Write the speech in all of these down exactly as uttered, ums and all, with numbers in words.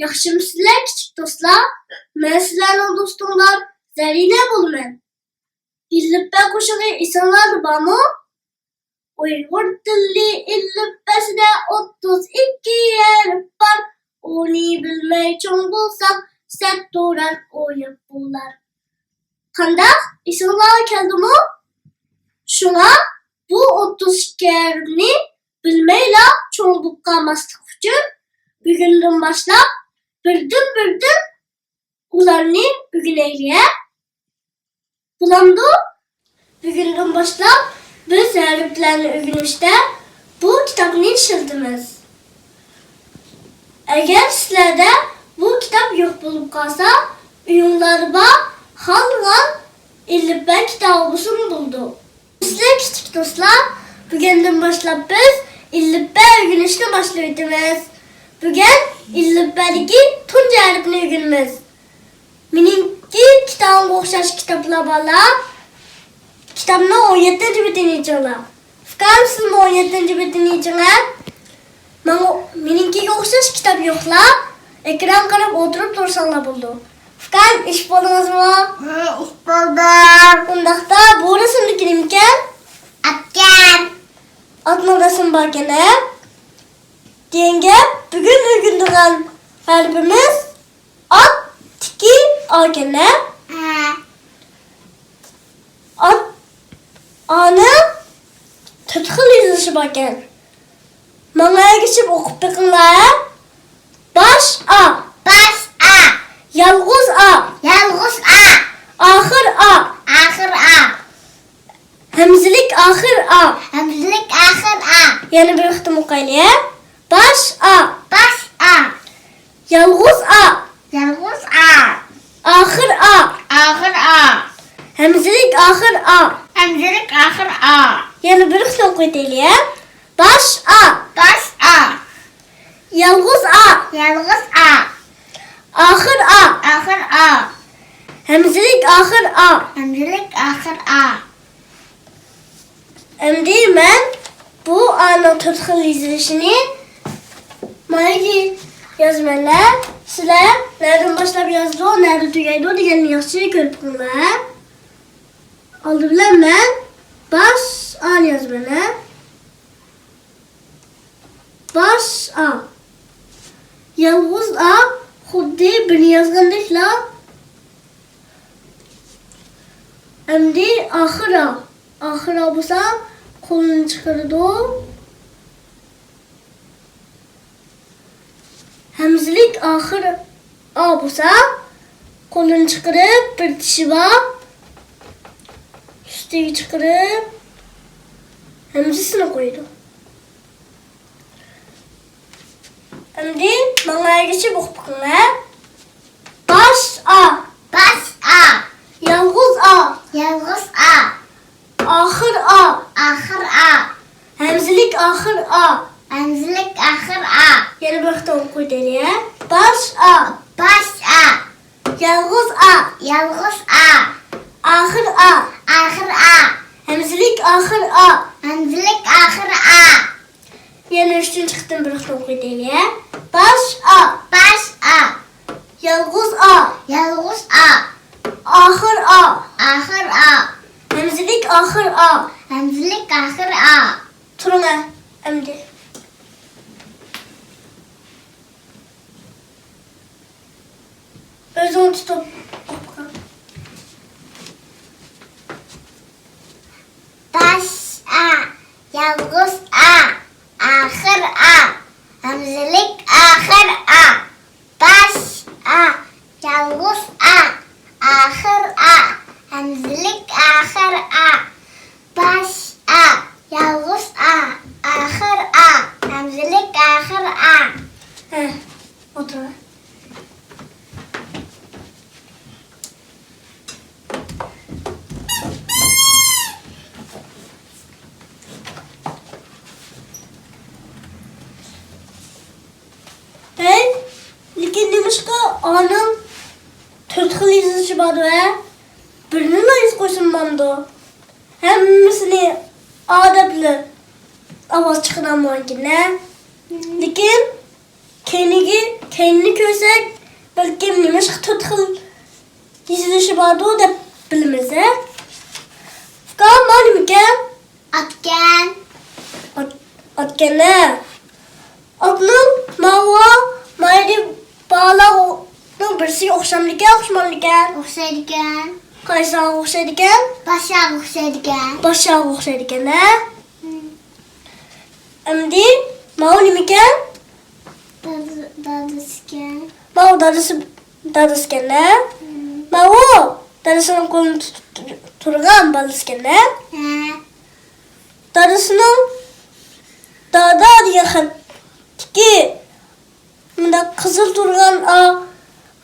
ياخشىمۇسىلەر كىچىك دوستلار؟ مەن سىلەرنىڭ دوستۇڭلار زەرىنە بولىمەن. ئېلىپبە قوشۇقى ئېسىڭلاردا بارمۇ؟ ئۇيغۇر تىلى ئېلىپبەسىدە ئوتتۇز ئىككى ھەرپ بار. ئۇنى بىلمەي چوڭ بولساق، سەت تۇرار ئويۇپ بولار. قانداق؟ ئېسىڭلارغا كەلدىمۇ؟ شۇڭا بۇ ئوتتۇز ئىككى ھەرپنى بىلمەيلا چوڭ بولۇپ قالماسلىق ئۈچۈن، بۈگۈندىن باشلاپ بىردىن-بىردىن ئۇلارنى ئۆگىنەيلى، ھە؟ بولامدۇ؟ بۈگۈندىن باشلاپ بىز ھەرپلەرنى ئۆگىنىشتە بۇ كىتابنى ئىشلىتىمىز. ئەگەر سىلەردە بۇ كىتاب يوق بولۇپ قالسا، ئۆيۈڭلاردا بار خالىغان ئېلىپبە كىتابى بولسىمۇ بولىدۇ. سىلەر كىچىك دوستلار، بۈگۈندىن باشلاپ بىز ئېلىپبە ئۆگىنىشنى باشلىۋېتىمىز. بۈگۈن ئېلىپبەدىكى تۇنجى ھەرپنى ئۆگىنىمىز. مېنىڭكى كىتابىمغا ئوخشاش كىتابلار بارلار، كىتابنىڭ ئون يەتتىنچى بېتىنى ئېچىڭلار. ئۇكام، سىزمۇ ئون يەتتىنچى بېتىنى ئېچىڭە. ماڭا، مېنىڭكىگە ئوخشاش كىتاب يوقلا، ئېكرانغا قاراپ ئولتۇرۇپ تۇرساڭلار بولىدۇ. ئۇكام، ئېچىپ بولدىڭىزمۇ؟ ھە، ئېچىپ بولدۇم. ئۇنداقتا بۇ رەسىمدىكى نېمىكەن؟ ئاتكەن. ئاتنىڭ رەسىمى باركەن، ھە؟ دېگەن گەپ، بۈگۈن ئۆگىنىدىغان ھەرپىمىز ئاتتىكى ئاكەن، ھە؟ ھە. ئات، ئانىڭ تۆت خىل يېزىلىشى باركەن. ماڭا ئەگىشىپ ئوقۇپ بېقىڭلار، ھە؟ باش ئا. باش ئا. يالغۇز ئا. يالغۇز ئا. ئاخىر ئا. ئاخىر ئا. ھەمزىلىك ئاخىر ئا. ھەمزىلىك ئاخىر ئا. يەنە بىر قېتىم ئوقۇيلى، ھە؟ باش ئا. باش ئا. يالغۇز ئا. يالغۇز ئا. ئاخىر ئا. ئاخىر ئا. ھەمزىلىك ئاخىر ئا. ھەمزىلىك ئاخىر ئا. يەنە بىر قېتىم ئوقۇۋېتەيلى، ھە؟ باش ئا. باش ئا. يالغۇز ئا. يالغۇز ئا. ئاخىر ئا. ئاخىر ئا. ھەمزىلىك ئاخىر ئا. ھەمزىلىك ئاخىر ئا. ئەمدى مەن بۇ ئانىڭ تۆت خىل يېزىلىشىنى مايىلى يازىمەن، ھە؟ سىلەر نەدىن باشلاپ يازىدۇ، نەدە تۈگەيدۇ دېگەننى ياخشى كۆرۈپ بېقىڭلار، ھە؟ ئالدى بىلەن مەن باش ئانى يازىمەن، ھە؟ باش ئا. يالغۇز ئا خۇددى بىرنى يازغاندەكلا. ئەمدى ئاخىر ئا. ئاخىر ئا بولسا قولىنى چىقىرىدۇ. ھەمزىلىك ئاخىر ئا بولسا، قولىنى چىقىرىپ، بىر تىشى بار، ئۈستىگە چىقىرىپ، ھەمزىسىنى قويىدۇ. ئەمدى ماڭا ئەگىشىپ ئوقۇپ بېقىڭلار. باش ئا. باش ئا. يالغۇز ئا. يالغۇز ئا. ئاخىر ئا. ئاخىر ئا. ھەمزىلىك ئاخىر ئا. ھەمزىلىك ئاخىر ئا. يەنە بىر قېتىم ئوقۇۋېتەيلى. باش ئا. باش ئا. يالغۇز ئا. يالغۇز ئا. ئاخىر ئا. ئاخىر ئا. ھەمزىلىك ئاخىر ئا. ھەمزىلىك ئاخىر ئا. يەنە ئۈچىنچى قېتىم بىر قېتىم ئوقۇۋېتەيلى. باش ئا. باش ئا. يالغۇز ئا. يالغۇز ئا. ئاخىر ئا. ئاخىر ئا. ھەمزىلىك ئاخىر ئا. ھەمزىلىك ئاخىر ئا. تۇرۇڭ ئەمدى. ئۆزۈڭ تۇتۇپ ئوقۇغىن. باش ئا، يالغۇز ئا، ئاخىر ئا، ھەمزىلىك ئاخىر ئا. باش ئا، يالغۇز ئا، ئاخىر ئا، ھەمزىلىك ئاخىر ئا. باش ئا، يالغۇز ئا، ئاخىر ئا، ھەمزىلىك ئاخىر ئا. ھە، ئولتۇرۇڭ. ھەي، لېكىن نېمىشقا ئانىڭ تۆت خىل يېزىلىشى بار ۋە بىرنىلا يېزىپ قويسىمۇ بولامدۇ؟ ھەممىسىنى ئا دەپلا ئاۋاز چىقىرالمايدىكەن-ە. لېكىن كەينىگە، كەينىنى كۆرسەك، بەلكىم نېمىشقا تۆت خىل يېزىلىشى باردۇ دەپ بىلىمىز، ھە؟ ئۇكام، ماۋۇ نېمىكەن؟ ئاتكەن. ئات، ئاتكەن، ھە؟ ئاتنىڭ ماۋۇ، مايدى بالىنىڭ بىرسىگە ئوخشامدىكەن، ئوخشىمامدىكەن؟ ئوخشايدىكەن. قايسىغا ئوخشايدىكەن؟ باشاغا ئوخشايدىكەن. باشاغا ئوخشايدىكەن، ھە؟ مم. ئەمدى ماۋۇ نېمىكەن؟ دادىسىكەن. ماۋۇ دادىسى، دادىسىكەن، ھە؟ مم. ماۋۇ دادىسىنىڭ قولىنى تۇتۇپ تۇرغان بالىسىكەن، ھە؟ ھە. دادىسىنىڭ دادا دېگەن خەتتىكى مۇنداق قىزىل تۇرغان ئا،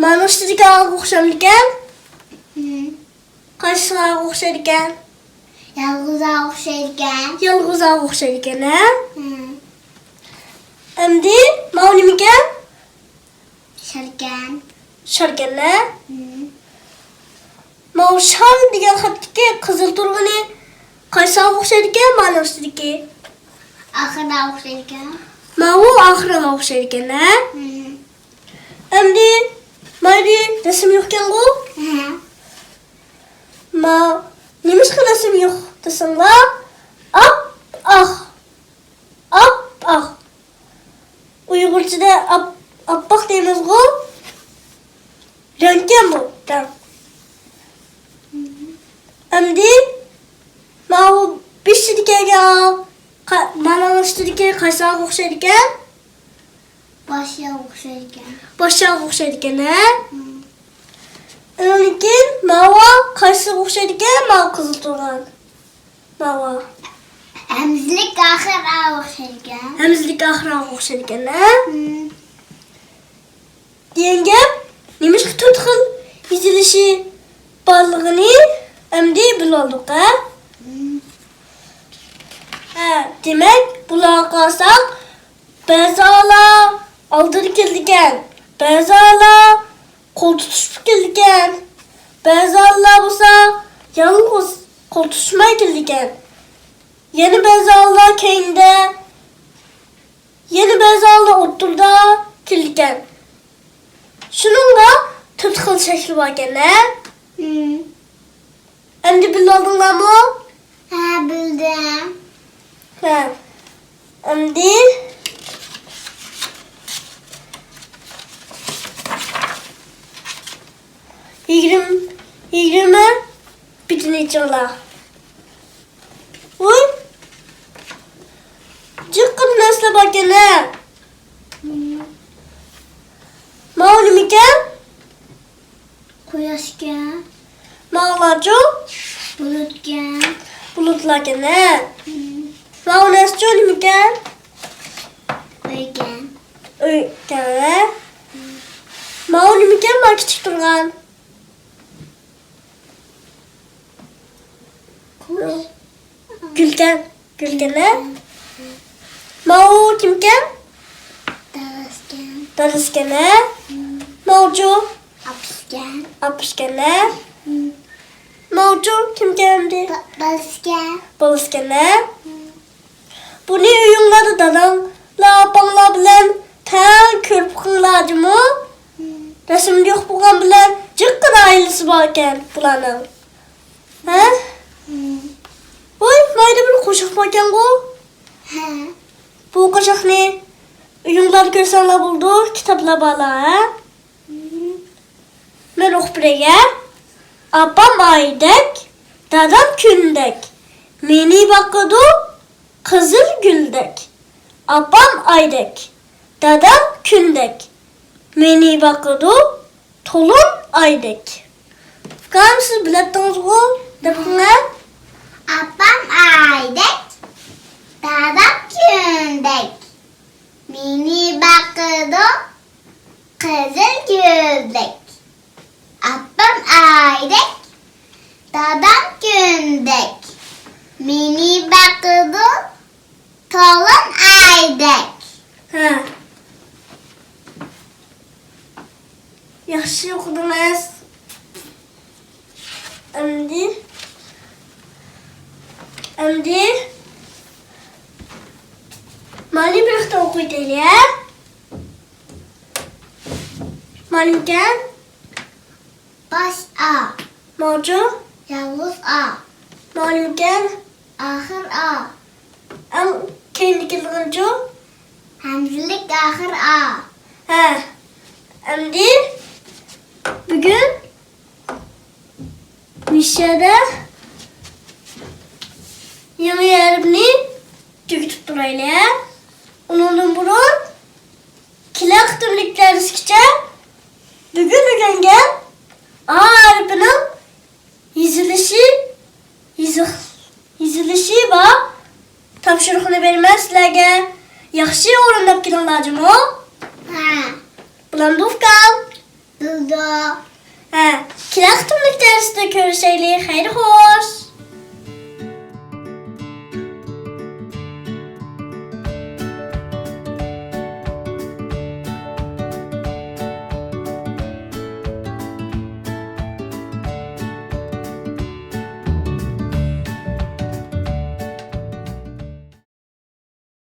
مانا ئۈستىدىكى ئاغا ئوخشامدىكەن؟ مم. قايسىغا ئوخشايدىكەن؟ يالغۇزغا ئوخشايدىكەن. يالغۇزغا ئوخشايدىكەن، ھە؟ مم. ئەمدى ماۋۇ نېمىكەن؟ شاركەن. شاركەن، ھە؟ مم. ماۋۇ شار دېگەن خەتتىكى قىزىل تۇرغىنى قايسىغا ئوخشايدىكەن؟ مانا ئۈستىدىكى. ئاخىرىغا ئوخشايدىكەن. ماۋۇ ئاخىرىغا ئوخشايدىكەن، ھە؟ مم. ئەمدى مايدى رەسىم يوقكەنغۇ؟ ھە. ما، نېمىشقا رەسىم يوق دېسەڭلار، ئاپئاق. ئاپئاق. ئۇيغۇرچىدا ئاپ، ئاپئاق دەيمىزغۇ؟ رەڭكەن بۇ، رەڭ. ئەمدى ماۋۇ بېشىدىكى، قا، مانا ئۈستىدىكى قايسىغا ئوخشايدىكەن؟ باشاغا ئوخشايدىكەن. باشاغا ئوخشايدىكەن، ھە؟ مم. ئۇنىڭدىن كېيىن ماۋۇ قايسىغا ئوخشايدىكەن؟ ماۋۇ قىزىل تۇرغان. ماۋۇ. ھەمزىلىك ئاخىرىغا ئوخشايدىكەن. ھەمزىلىك ئاخىرىغا ئوخشايدىكەن، ھە؟ مم. دېگەن گەپ، نېمىشقا تۆت خىل يېزىلىشى بارلىقىنى ئەمدى بىلىۋالدۇق، ھە؟ مم. ھە، دېمەك، بۇلارغا قارىساق، بەزى ھاللار ئالدىدا كېلىدىكەن، بەزى ھاللار قول تۇتۇشۇپ كېلىدىكەن، بەزى ھاللار بولسا يالغۇز قول تۇتۇشماي كېلىدىكەن. يەنە بەزى ھاللار كەينىدە، يەنە بەزى ھاللار ئوتتۇرىدا كېلىدىكەن. شۇنىڭغا تۆت خىل شەكلى باركەن، ھە؟ مم. ئەمدى بىلىۋالدىڭلارمۇ؟ ھە، بىلدىم. ھە. ئەمدى يىگىرمە، يىگىرمە بېتىنى ئېچىڭلار. ۋوي! جىققىدە نەرسىلەر باركەن، ھە؟ ماۋۇ نېمىكەن؟ قۇياشكەن. ماۋۇلارچۇ؟ بۇلۇتكەن. بۇلۇتلاركەن، ھە؟ ماۋۇ نەرسىچۇ نېمىكەن؟ ئۆيكەن. ئۆيكەن، ھە؟ ماۋۇ نېمىكەن، مانا كىچىك تۇرغان؟ قۇش. گۈلكەن، گۈلكەن، ھە؟ ماۋۇ كىمكەن؟ دادىسىكەن. دادىسىكەن، ھە؟ ماۋۇچۇ؟ ئاپىسىكەن. ئاپىسىكەن، ھە؟ ماۋۇچۇ كىمكەن ئەمدى؟ بالىسىكەن. بالىسىكەن، ھە؟ بۇنى ئۆيۈڭلاردا داداڭلار، ئاپاڭلار بىلەن تەڭ كۆرۈپ بېقىڭلار جۇمۇ. رەسىمدە يوق بولغان بىلەن جىققىدە ئائىلىسى باركەن بۇلارنىڭ. ھە؟ ۋوي، مايدا بىر قوشاق باركەنغۇ؟ ھە. بۇ قوشاقنى ئۆيۈڭلاردا كۆرسەڭلار بولىدۇ، كىتابلار بارلا، ھە؟ مەن ئوقۇپ بېرەي، ھە؟ ئاپام ئايدەك، دادام كۈندەك، مېنى باقىدۇ قىزىل گۈلدەك. ئاپام ئايدەك، دادام كۈندەك، مېنى باقىدۇ تولۇن ئايدەك. ئۇكام، سىز بىلەتتىڭىزغۇ؟ دەپ بېقىڭە. ئاپام ئايدەك، دادام كۈندەك، مېنى باقىدۇ قىزىل گۈلدەك. ئاپام ئايدەك، دادام كۈندەك، مېنى باقىدۇ تولۇن ئايدەك. ھە. ياخشى ئوقۇدىڭىز. ئەمدى، ئەمدى مانا بىر قېتىم ئوقۇۋېتەيلى، ھە؟ مۇئەللىمكەن. باش ئا. ماچۇ. يالغۇز ئا. مۇئەللىمكەن. ئاخىر ئا. ئەڭ كەينىدىكىلىرىنچۇ؟ ھەمزىلىك ئاخىر ئا. ھە. ئەمدى بۈگۈن مىشەدە يېڭى ھەرپنى تۈگىتىپ تۇرايلى، ھە؟ ئۇنىڭدىن بۇرۇن كېلەر قېتىملىق دەرسكىچە بۈگۈن ئۆگەنگەن ئا ھەرپىنىڭ يېزىلىشى، يېزىق-، يېزىلىشى بار تاپشۇرۇقنى بېرىمەن سىلەرگە. ياخشى ئورۇنداپ كېلىڭلار جۇمۇ. ھە. بولامدۇ ئۇكام؟ بولدى. ھە، كېلەر قېتىملىق دەرستە كۆرۈشەيلى. خەير خوش.